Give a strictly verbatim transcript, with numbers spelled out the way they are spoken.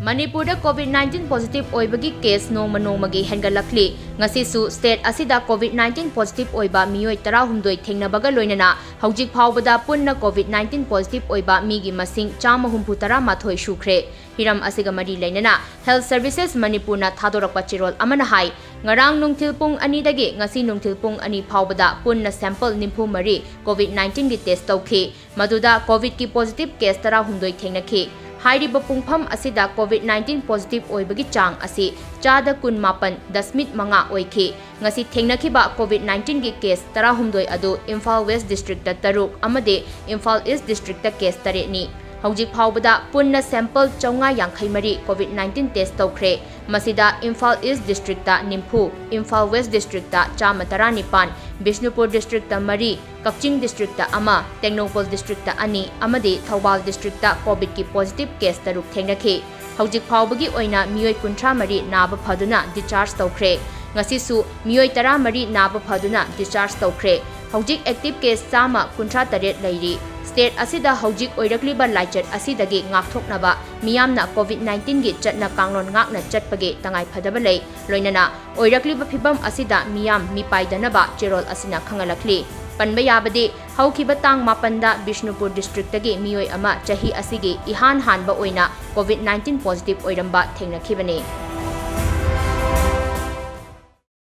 ꯃꯅꯤꯄꯨꯔꯗ COVID nineteen positive ꯑꯣꯏꯕꯒꯤ case ꯅꯣꯡꯃ ꯅꯣꯡꯃꯒꯤ ꯍꯦꯟꯒꯠꯂꯛꯂꯤ꯫ ꯉꯁꯤꯁꯨ state ꯑꯁꯤꯗ COVID nineteen positive ꯑꯣꯏꯕ ꯃꯤꯑꯣꯏ ꯇꯔꯥꯍꯨꯝꯗꯣꯏ ꯊꯦꯡꯅꯕꯒ ꯂꯣꯏꯅꯅ ꯍꯧꯖꯤꯛ ꯐꯥꯎꯕꯗ ꯄꯨꯟꯅ COVID nineteen positive ꯑꯣꯏꯕ ꯃꯤꯒꯤ ꯃꯁꯤꯡ ꯆꯥꯝꯃ ꯍꯨꯝꯐꯨ ꯇꯔꯥ ꯃꯥꯊꯣꯏ ꯁꯨꯈ꯭ꯔꯦ꯫ ꯍꯤꯔꯝ ꯑꯁꯤꯒ ꯃꯔꯤ ꯂꯩꯅꯅ Health Services ꯃꯅꯤꯄꯨꯔꯅ ꯊꯥꯗꯣꯔꯛꯄ ꯆꯦꯔꯣꯜ ꯑꯃꯅ ꯍꯥꯏ, ꯉꯔꯥꯡ ꯅꯨꯡꯊꯤꯜ ꯄꯨꯡ ꯑꯅꯤꯗꯒꯤ ꯉꯁꯤ ꯅꯨꯡꯊꯤꯜ ꯄꯨꯡ ꯑꯅꯤ ꯐꯥꯎꯕꯗ ꯄꯨꯟꯅ sample ꯅꯤꯐꯨ ꯃꯔꯤ COVID nineteen ꯒꯤ test ꯇꯧꯈꯤ꯫ ꯃꯗꯨꯗ COVID ꯀꯤ positive case ꯇꯔꯥꯍꯨꯝꯗꯣꯏ ꯊꯦꯡꯅꯈꯤ꯫ ꯍꯥꯏꯔꯤꯕ ꯄꯨꯡꯐꯝ ꯑꯁꯤꯗ COVID nineteen positive ꯑꯣꯏꯕꯒꯤ ꯆꯥꯡ ꯑꯁꯤ ꯆꯥꯗ ꯀꯨꯟꯃꯥꯄꯟ ꯗꯁꯃꯤꯛ ꯃꯉꯥ ꯑꯣꯏꯈꯤ꯫ ꯉꯁꯤ ꯊꯦꯡꯅꯈꯤꯕ COVID nineteen ꯒꯤ case ꯇꯔꯥꯍꯨꯝꯗꯣꯏ ꯑꯗꯨ ꯏꯝꯐꯥꯜ West District ꯇ ꯇꯔꯨꯛ ꯑꯃꯗꯤ ꯏꯝꯐꯥꯜ East District ꯇ case ꯇꯔꯦꯠꯅꯤ꯫ ꯍꯧꯖꯤꯛ ꯐꯥꯎꯕꯗ ꯄꯨꯟꯅ sample ꯆꯥꯝꯃꯉꯥ ꯌꯥꯡꯈꯩ ꯃꯔꯤ COVID nineteen test ꯇꯧꯈ꯭ꯔꯦ꯫ ꯃꯁꯤꯗ ꯏꯝꯐꯥꯜ East District ꯇ ꯅꯤꯐꯨ, ꯏꯝꯐꯥꯜ West District ꯇ ꯆꯥꯝꯃ ꯇꯔꯥꯅꯤꯄꯥꯟ, ꯕꯤꯁꯅꯨꯄꯨꯔ District ꯇ ꯃꯔꯤ, ꯀꯛꯆꯤꯡ District ꯇ ꯑꯃ, ꯇꯦꯡꯅꯧꯄꯜ District ꯇ ꯑꯅꯤ ꯑꯃꯗꯤ ꯊꯧꯕꯥꯜ District ꯇ COVID ꯀꯤ positive case ꯇꯔꯨꯛ ꯊꯦꯡꯅꯈꯤ꯫ ꯍꯧꯖꯤꯛ ꯐꯥꯎꯕꯒꯤ ꯑꯣꯏꯅ ꯃꯤꯑꯣꯏ ꯀꯨꯟꯊ꯭ꯔꯥ ꯃꯔꯤ ꯅꯥꯕ ꯐꯗꯨꯅ discharge ꯇꯧꯈ꯭ꯔꯦ꯫ ꯉꯁꯤꯁꯨ ꯃꯤꯑꯣꯏ ꯇꯔꯥ ꯃꯔꯤ ꯅꯥꯕ ꯐꯗꯨꯅ discharge ꯇꯧꯈ꯭ꯔꯦ꯫ ꯍꯧꯖꯤꯛ active case ꯆꯥꯝꯃ ꯀꯨꯟꯊ꯭ꯔꯥ ꯇꯔꯦꯠ ꯂꯩꯔꯤ꯫ State ꯑꯁꯤꯗ ꯍꯧꯖꯤꯛ ꯑꯣꯏꯔꯛꯂꯤꯕ ꯂꯥꯏꯆꯠ ꯑꯁꯤꯗꯒꯤ ꯉꯥꯛꯊꯣꯛꯅꯕ ꯃꯤꯌꯥꯝꯅ COVID nineteen ꯒꯤ ꯆꯠꯅ ꯀꯥꯡꯂꯣꯟ ꯉꯥꯛꯅ ꯆꯠꯄꯒꯤ ꯇꯉꯥꯏꯐꯗꯕ ꯂꯩ꯫ ꯂꯣꯏꯅꯅ ꯑꯣꯏꯔꯛꯂꯤꯕ ꯐꯤꯚꯝ ꯑꯁꯤꯗ ꯃꯤꯌꯥꯝ ꯃꯤꯄꯥꯏꯗꯅꯕ ꯆꯦꯔꯣꯜ ꯑꯁꯤꯅ ꯈꯪꯍꯜꯂꯛꯂꯤ꯫ ꯄꯟꯕ ꯌꯥꯕꯗꯤ, ꯍꯧꯈꯤꯕ ꯇꯥꯡ ꯃꯥꯄꯟꯗ ꯕꯤꯁꯅꯨꯄꯨꯔ District ꯇꯒꯤ ꯃꯤꯑꯣꯏ ꯑꯃ ꯆꯍꯤ ꯑꯁꯤꯒꯤ ꯏꯍꯥꯟ ꯍꯥꯟꯕ ꯑꯣꯏꯅ COVID nineteen positive ꯑꯣꯏꯔꯝꯕ ꯊꯦꯡꯅꯈꯤꯕꯅꯤ꯫